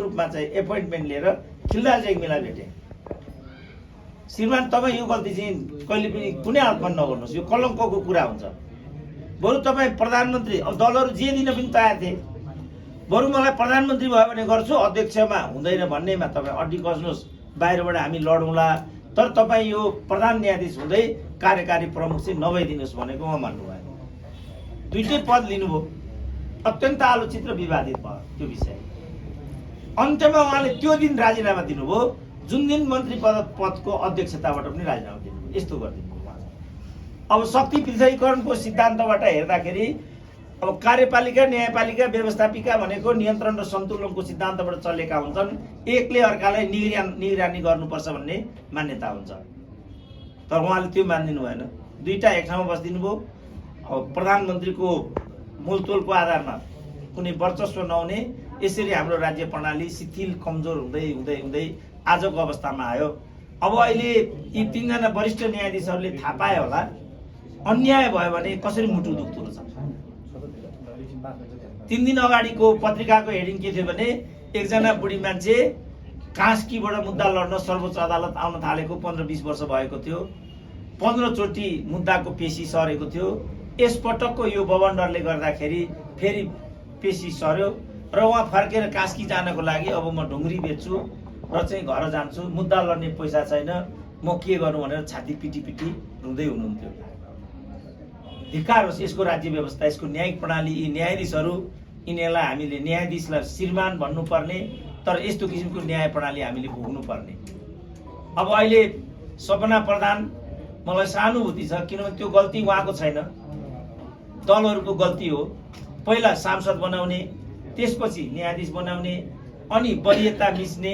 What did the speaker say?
रूपमा चाहिँ एपोइन्टमेन्ट लिएर खिलदार जैमिला भेटे। श्रीमान तपाईँ यो गल्ती चाहिँ कहिले पनि कुनै हालतमा नगर्नुहोस्, यो कलङ्कको कुरा हुन्छ। बरु तपाईँ प्रधानमन्त्री, अब दलहरू जे दिन पनि तयार थिए, बरु मलाई प्रधानमन्त्री भयो भने गर्छु, अध्यक्षमा हुँदैन भन्नेमा तपाईँ अड्डी कस्नुहोस्, बाहिरबाट हामी लडौँला, तर तपाईँ यो प्रधान न्यायाधीश हुँदै कार्यकारी प्रमुख चाहिँ नभइदिनुहोस् भनेको उहाँ मान्नुभयो। दुईटै पद लिनुभयो, अत्यन्त आलोचित र विवादित भयो त्यो विषय। अन्त्यमा उहाँले त्यो दिन राजीनामा दिनुभयो, जुन दिन मन्त्री पदको अध्यक्षताबाट पनि राजीनामा दिनुभयो। यस्तो गरिदिनु उहाँ। अब शक्ति पृथकीकरणको सिद्धान्तबाट हेर्दाखेरि अब कार्यपालिका, न्यायपालिका, व्यवस्थापिका भनेको नियन्त्रण र सन्तुलनको सिद्धान्तबाट चलेका हुन्छन्। एकले अर्कालाई निगरानी गर्नुपर्छ भन्ने मान्यता हुन्छ, तर उहाँले त्यो मानिदिनु भएन। दुईटा एक ठाउँमा बसिदिनु भयो। अब प्रधानमन्त्रीको मूलतोलको आधारमा कुनै वर्चस्व नहुने, यसरी हाम्रो राज्य प्रणाली शिथिल कमजोर हुँदै हुँदै हुँदै आजको अवस्थामा आयो। अब अहिले यी तीनजना वरिष्ठ न्यायाधीशहरूले थाहा पाए होला अन्याय भयो भने कसरी मुटु दुख्दो रहेछ। 3 दिन अगाडिको पत्रिकाको हेडिङ के थियो भने एकजना बुढी मान्छे कास्कीबाट मुद्दा लड्न सर्वोच्च अदालत आउन थालेको 15-20 वर्ष भएको थियो। 15 चोटि मुद्दाको पेशी सरेको थियो। यसपटकको यो बवन्डरले गर्दाखेरि फेरि पेशी सर्यो र उहाँ फर्केर कास्की जानको लागि अब म ढुङ्ग्री बेच्छु र चाहिँ घर जान्छु, मुद्दा लड्ने पैसा छैन, म के गर्नु भनेर छाती पिटी पिटी रुँदै हुनुहुन्थ्यो। धिक्कार होस् यसको राज्य व्यवस्था, यसको न्यायिक प्रणाली, यी न्यायाधीशहरू, यिनीहरूलाई हामीले न्यायाधीशलाई श्रीमान भन्नुपर्ने, तर यस्तो किसिमको न्याय प्रणाली हामीले भोग्नुपर्ने। अब अहिले सपना प्रधान मलाई सहानुभूति छ, किनभने त्यो गल्ती उहाँको छैन, दलहरूको गल्ती हो। पहिला सांसद बनाउने, त्यसपछि न्यायाधीश बनाउने, अनि वरियता मिच्ने,